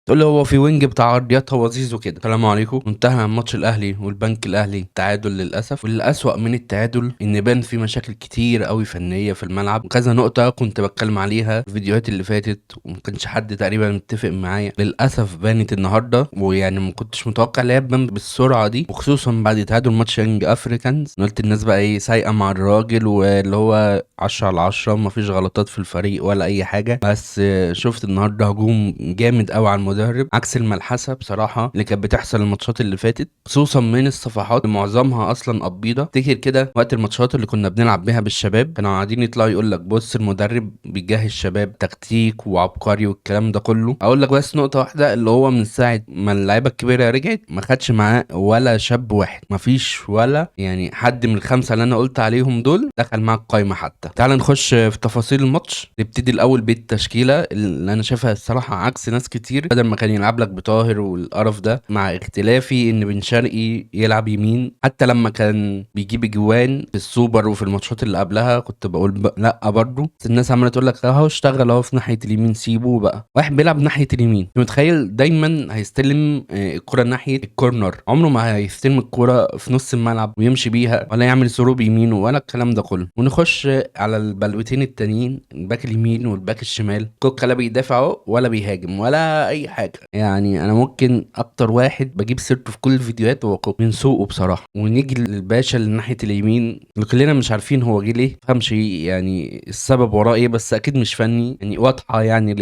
تقول لي هو في wing بتاع عرضيات، هو زيزو كده. السلام عليكم. انتهى ماتش الاهلي والبنك الاهلي تعادل للاسف، والاسوأ من التعادل ان بان في مشاكل كتير قوي فنية في الملعب، وكذا نقطة كنت بتكلم عليها في الفيديوهات اللي فاتت وما كانش حد تقريبا متفق معايا، للاسف بانت النهارده. ويعني ما كنتش متوقع ان هي تبان بالسرعة دي، وخصوصا بعد تعادل ماتش يانج افريكانز. قلت الناس بقى ايه سايقه مع الراجل واللي هو 10 على 10 مفيش غلطات في الفريق ولا اي حاجة، بس شفت النهارده هجوم جامد قوي على المدرب، عكس الملحسه بصراحة اللي كانت بتحصل الماتشات اللي فاتت، خصوصا من الصفحات اللي معظمها اصلا قبيضه. افتكر كده وقت الماتشات اللي كنا بنلعب بيها بالشباب كانوا قاعدين يطلعوا يقول لك بص المدرب بيجهز شباب تكتيك وعبقري والكلام ده كله. اقول لك بس نقطة واحدة، اللي هو من ساعة ما اللعيبة الكبيرة رجعت ما خدش معاه ولا شاب واحد، ما فيش ولا يعني حد من الخمسة اللي انا قلت عليهم دول دخل مع القايمة حتى. تعال نخش في تفاصيل الماتش. نبتدي الاول بالتشكيله اللي انا شايفها الصراحة عكس ناس كتير. بدل ما كان يلعب لك بطاهر والقرف ده، مع اختلافي ان بن شرقي يلعب يمين، حتى لما كان بيجيب اجوان في السوبر وفي الماتشات اللي قبلها كنت بقول لا برضه، بس الناس عماله تقول لك اهو اشتغل اهو في ناحية اليمين، سيبه بقى. واحد بيلعب ناحية اليمين، انت متخيل دايما هيستلم الكره ناحية ال corner، عمره ما هيستلم الكره في نص الملعب ويمشي بيها ولا يعمل through بيمينه ولا الكلام ده كله. ونخش على البلوتين التانيين، الباك اليمين والباك الشمال. كوكا لا بيدافع اهو ولا بيهاجم ولا اي حاجة. يعني انا ممكن اكتر واحد بجيب سيرته في كل الفيديوهات هو كوكا من سوقه بصراحة. ونيجي للباشا اللي ناحية اليمين اللي كلنا مش عارفين هو جه ليه، مفهمش يعني السبب وراه ايه، بس اكيد مش فني، يعني واضحة يعني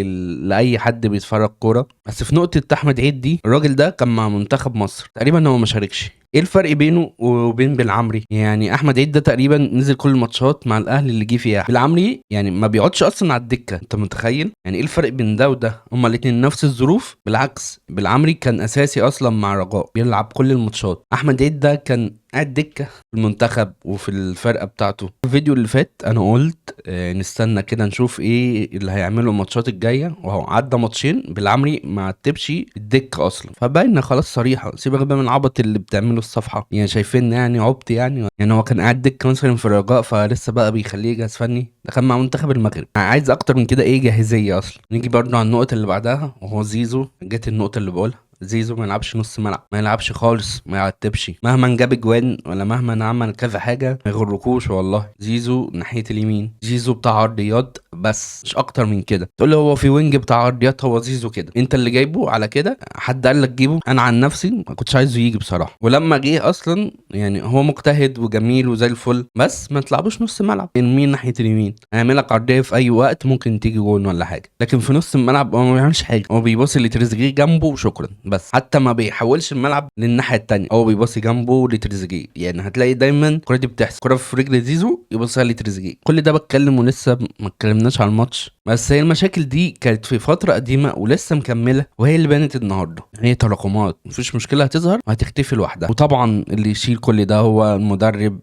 لاي حد بيتفرج كورة. بس في نقطة احمد عيد دي، الراجل ده كان مع منتخب مصر تقريبا، هو ما شاركش. ايه الفرق بينه وبين بالعمري؟ يعني احمد عيد ده تقريبا نزل كل الماتشات مع الاهلي اللي جه فيها. بالعمري يعني ما بيقعدش اصلا على الدكة، انت متخيل يعني ايه الفرق بين ده وده؟ هما الاثنين نفس الظروف. بالعكس بالعمري كان اساسي اصلا مع رجاء، بيلعب كل الماتشات. احمد عيد ده كان قاعد دكه في المنتخب وفي الفرقة بتاعته. الفيديو اللي فات انا قلت نستنى كده نشوف ايه اللي هيعمله الماتشات الجاية، وهو عدى ماتشين بالعمري ما عتبش الدكة اصلا، فباينه خلاص صريحه. سيبك بقى من العبط اللي بتعمله الصفحة، يعني شايفين يعني عبط يعني هو كان قاعد دكه مثلا في الرجاء فلسه بقى بيخليه جهاز فني، ده كان مع منتخب المغرب. عايز اكتر من كده ايه جاهزية اصلا؟ نيجي برضه على النقطة اللي بعدها وهو زيزو. جت النقطة اللي بقولها، زيزو ما يلعبش نص ملعب، ما يلعبش خالص، ما يعتبش مهما جاب اجوان ولا مهما عمل كذا حاجة، ما يغركوش والله. زيزو ناحية اليمين، زيزو بتاع عرضيات بس، مش اكتر من كده. تقول لي هو في wing بتاع عرضيات، هو زيزو كده. انت اللي جايبه على كده، حد قال لك جيبه؟ انا عن نفسي ما كنتش عايزه يجي بصراحة، ولما جه اصلا يعني هو مجتهد وجميل وزي الفل، بس ما تلعبوش نص ملعب. يمين ناحية اليمين هيعمل لك عرضية في اي وقت، ممكن تيجي جون ولا حاجة، لكن في نص الملعب هو ما بيعملش حاجة، هو بيباصي لتريزيجيه جنبه وشكرا. بس حتى ما بيحولش الملعب للناحيه التانية، هو بيباصي جنبه لتريزيجيه. يعني هتلاقي دايما الكره دي بتحصل، كره في رجل زيزو يباصيها لتريزيجيه. كل ده بتكلم ولسه ما اتكلمناش على الماتش، بس هي المشاكل دي كانت في فترة قديمة ولسه مكملة، وهي اللي بانت النهارده. هي تراكمات، مفيش مشكلة هتظهر وهتختفي لوحدها. وطبعا اللي يشيل كل ده هو المدرب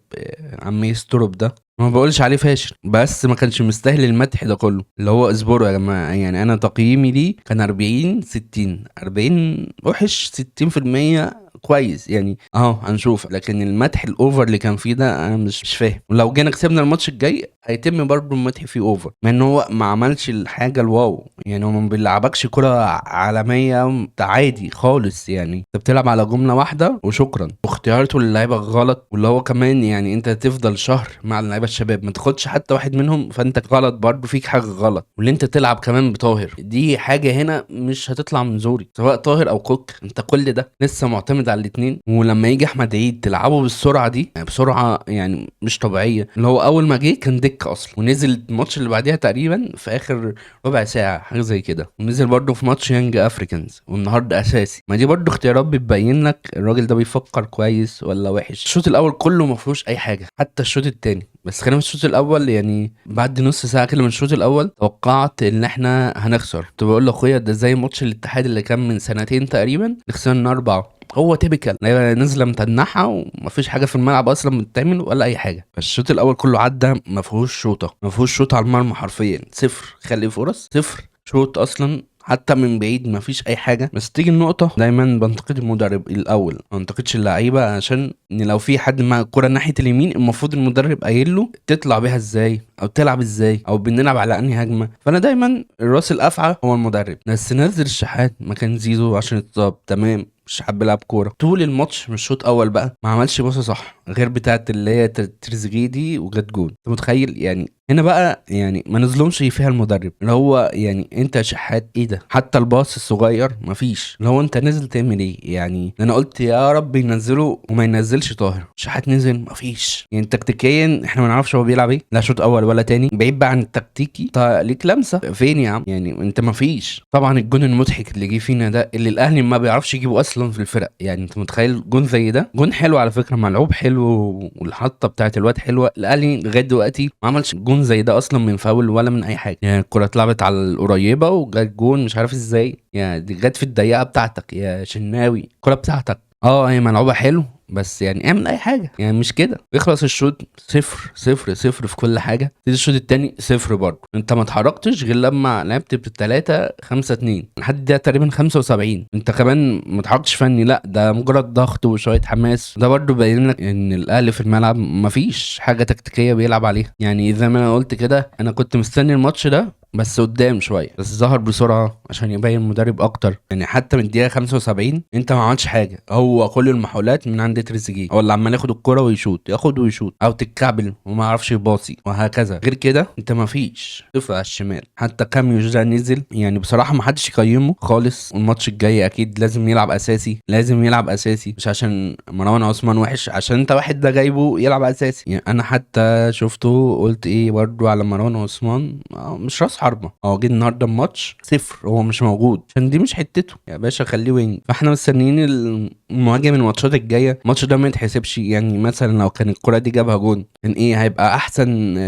عم يستروب ده. ما بقولش عليه فاشل، بس ما كانش مستاهل المدح ده كله، اللي هو اصبروا يا جماعة. يعني انا تقييمي ليه كان 40 60، 40 وحش، 60% كويس، يعني اهو هنشوف. لكن المدح ال over اللي كان فيه ده انا مش فاهم. ولو جينا كسبنا الماتش الجاي هيتم برضه المدح فيه over، مع ان هو ما عملش الحاجة ال wow، يعني هو ما بيلعبكش كره عالمية عادي خالص، يعني انت بتلعب على جملة واحدة وشكرا. واختيارته للعيبة غلط، واللي هو كمان يعني انت تفضل شهر مع اللعيبة الشباب ما تاخدش حتى واحد منهم، فانت غلط برضه، فيك حاجة غلط. واللي انت تلعب كمان بطاهر دي حاجة هنا مش هتطلع من زوري، سواء طاهر او كوك، انت كل ده لسه معتمد على الاثنين. ولما يجي احمد عيد تلعبه بالسرعة دي، يعني بسرعة يعني مش طبيعية، اللي هو اول ما جه كان دكه اصلا، ونزل الماتش اللي بعديها تقريبا في اخر ربع ساعة حاجة زي كده، ونزل برده في ماتش يانج افريكانز، والنهارده اساسي. ما دي برده اختيارات بتبين لك الراجل ده بيفكر كويس ولا وحش. الشوط الاول كله ما فيهوش اي حاجة، حتى الشوط الثاني، بس خلينا في الشوط الاول. يعني بعد نص ساعة كده من الشوط الاول توقعت ان احنا هنخسر، كنت بقول لاخويا ده زي ماتش الاتحاد اللي كان من سنتين تقريبا، خسرنا 4. هو typical لعيبة نازله متنحه ومفيش حاجة في الملعب اصلا بتتعمل ولا اي حاجة. فالشوط الاول كله عدى ما فيهوش شوطه، ما فيهوش شوط على المرمى حرفيا، صفر خلي فرص، صفر شوط اصلا حتى من بعيد مفيش اي حاجة. بس تيجي النقطة دايما بنتقد المدرب الاول، ما انتقدش اللعيبة، عشان ان لو في حد مع الكره ناحية اليمين المفروض المدرب قايل له تطلع بيها ازاي او تلعب ازاي او بنلعب على انهي هجمة. فانا دايما الراس الافعى هو المدرب. بس نزل الشحات مكان زيزو عشان اتصاب، تمام، مش حابب يلعب كورة طول الماتش. مش شوط اول بقى ما عملش باصة صح غير بتاعه اللي هي تريزيجيه دي وجت جون. انت متخيل يعني؟ هنا بقى يعني ما نظلمش فيها المدرب، اللي هو يعني انت شحات ايه ده؟ حتى الباص الصغير مفيش، اللي هو انت نازل تعمل ايه يعني؟ انا قلت يا رب ينزله وما ينزلش طاهر. شحات نزل مفيش، يعني تكتيكيا احنا ما نعرفش هو بيلعب ايه، لا شوط اول ولا تاني. بعيد بقى عن التكتيكي، طيب ليك لمسه فين يا عم؟ يعني انت مفيش. طبعا الجون المضحك اللي جه فينا ده اللي الاهلي ما بيعرفش يجيبه اصلا في الفرق، يعني انت متخيل جون زي ده؟ جون حلو على فكرة، ملعوب حلو والحطه بتاعت الواد حلوة. الاهلي لغاية دلوقتي ما عملش جون زي ده اصلا من فاول ولا من اي حاجة، يعني الكره اتلعبت على القريبة وجت جون مش عارف ازاي، يعني دي جت في الضيقه بتاعتك يا شناوي، الكره بتاعتك هي ملعوبه حلو بس يعني اعمل اي حاجة، يعني مش كده. يخلص الشوط 0-0-0 في كل حاجة. تيجي الشوط التاني 0 برضه، انت ما اتحركتش غير لما لعبت بالتلاتة 5-2 لحد ده تقريبا 75. انت كمان ما اتحركتش فني، لا ده مجرد ضغط وشوية حماس. ده برضه باين لك ان الاهلي في الملعب ما فيش حاجة تكتيكية بيلعب عليها. يعني زي ما انا قلت كده، انا كنت مستني الماتش ده بس قدام شوية، بس ظهر بسرعة عشان يبين المدرب اكتر. يعني حتى من الدقيقة 75 انت ما عملتش حاجة، هو كل المحاولات من عند تريزيجيه، هو اللي عمال ياخد الكره ويشوط، ياخد ويشوط او تتكعبل وما يعرفش يباصي وهكذا. غير كده انت ما فيش صفر على الشمال. حتى كاميوش ده نزل، يعني بصراحة ما حدش يقيمه خالص. والماتش الجاي اكيد لازم يلعب اساسي، لازم يلعب اساسي، مش عشان مروان عثمان وحش، عشان انت واحد ده جايبه يلعب اساسي. يعني انا حتى شفته قلت ايه برضو على مروان عثمان، مش راس حربة، هو جه النهارده الماتش صفر، هو مش موجود عشان دي مش حتته يا باشا، خليه wing. فاحنا مستنيين المهاجم الماتشات الجاية. الماتش ده ما يتحسبش، يعني مثلا لو كان الكره دي جابها جون كان ايه هيبقى احسن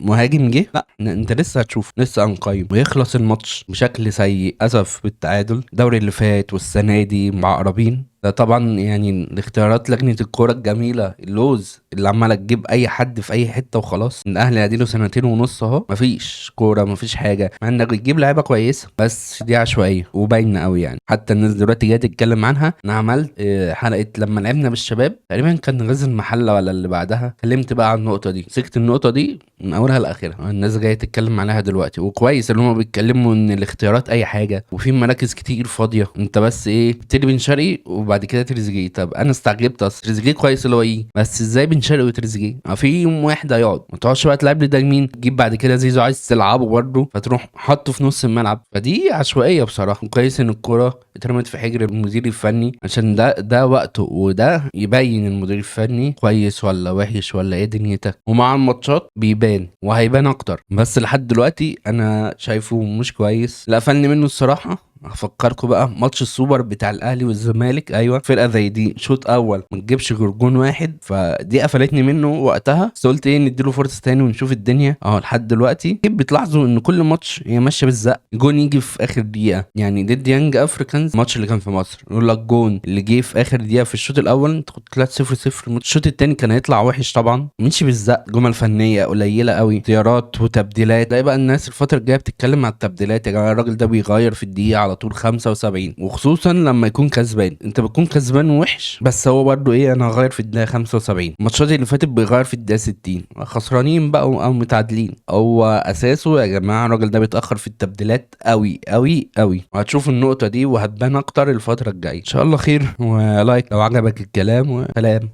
مهاجم جه؟ لا انت لسه هتشوف، لسه هنقيم. ويخلص الماتش بشكل سيء اسف بالتعادل. الدوري اللي فات والسنة دي مع قرابين ده طبعا، يعني الاختيارات لجنة الكورة الجميلة اللوز اللي عماله تجيب اي حد في اي حتة وخلاص. الاهلي اديله 2.5 سنين اهو، مفيش كورة مفيش حاجة، مع انك بتجيب لعيبة كويسة بس دي عشوائية وباينه قوي. يعني حتى الناس دلوقتي جاية تتكلم عنها. انا عملت حلقة لما لعبنا بالشباب تقريبا، كان غزل المحلة ولا اللي بعدها، اتكلمت بقى عن النقطة دي، مسكت النقطة دي من اولها لاخرها. الناس جاية تتكلم عليها دلوقتي، وكويس ان هم بيتكلموا ان الاختيارات اي حاجة وفي مراكز كتير فاضية. انت بس ايه بتبتدي بن شرقي وبعد كده تريزيجيه. طب انا استعجبت، اصل تريزيجيه كويس اللي هو ايه، بس ازاي بن شرقي وتريزيجيه؟ في يوم واحد هيقعد، ما تقعدش بقى تلعب لي ده يمين، تجيب بعد كده زيزو عايز تلعبه برضه فتروح حاطه في نص الملعب. فدي عشوائية بصراحة. كويس ان الكورة اترمت في حجر المدير الفني، عشان ده وقته، وده يبين المدير الفني كويس ولا وحش ولا ايه دنيتك. ومع الماتشات بيبان وهيبان اكتر، بس لحد دلوقتي انا شايفه مش كويس. لا قفلني منه الصراحة. هفكركم بقى ماتش السوبر بتاع الاهلي والزمالك، ايوه فرقه زي دي شوط اول ما تجيبش غير جون واحد، فدي قفلتني منه وقتها. بس قلت ايه نديله فرصة تاني ونشوف الدنيا. اهو لحد دلوقتي بتلاحظوا ان كل ماتش هي ماشية بالزق، جون يجي في اخر دقيقة. يعني ضد يانج افريكانز الماتش اللي كان في مصر، يقول لك جون اللي جه في اخر دقيقة في الشوط الاول، انت كنت طلعت 0-0، الشوط التاني كان هيطلع وحش طبعا. مشي بالزق، جمل فنية قليله قوي، اختيارات وتبديلات. تلاقي بقى الناس الفترة الجاية بتتكلم على التبديلات، يا جماعة الراجل ده بيغير في الدقيقة على طول 75، وخصوصا لما يكون كسبان. انت بتكون كسبان وحش، بس هو برده ايه انا هغير في الدقيقة 75. الماتشات اللي فاتت بيغير في الدقيقة 60، خسرانين بقى او متعادلين. هو اساسه يا جماعة الراجل ده بيتاخر في التبديلات قوي قوي قوي، وهتشوف النقطة دي وهتبان اكتر الفترة الجاية ان شاء الله. خير، ولايك لو عجبك الكلام، وسلام.